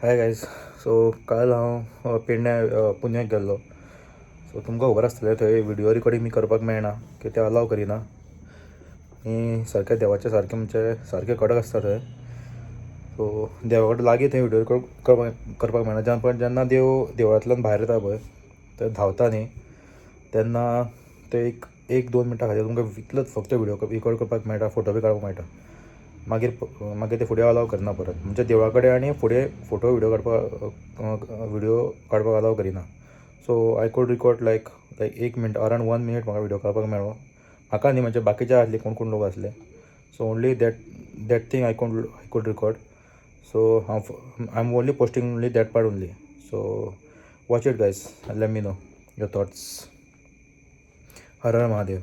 Hi guys, so काल हांव पेडण्या पुण्याक गेल्लो. सो तुमकां खबर आसतलें थंय व्हिडियो रिकॉर्डिंग बी करपाक मेळना, की ते अलाव करिना. आनी सारकें देवाचें सारकें म्हणजे सारकें कडक आसता थंय. सो देवा कडेन लागीं थंय व्हिडियो रिकॉर्ड करपाक मेळना. जेन्ना पण जेन्ना देव देवळांतल्यान भायर येता पळय, थंय धांवता न्ही, तेन्ना ते एक एक दोन मिनटां खातीर तुमकां इतलोच फक्त व्हिडियो रिकॉर्ड करपाक मेळटा, फोटो बी काडपाक मेळटा. मागीर मागीर ते फुडें अलाव करना परत. म्हणजे देवळा कडेन आनी फुडें फोटो व्हिडियो काडपाक अलाव करिना. So I could record like एक मिनट, अरावंड वन मिनीट म्हाका व्हिडियो काडपाक मेळ्ळो. म्हाका न्ही, म्हणजे बाकीचे आसले कोण कोण लोक आसले. So only that thing I could record. So हांव I am only posting only that part only. So watch it guys, let me know your thoughts. Har Har Mahadev.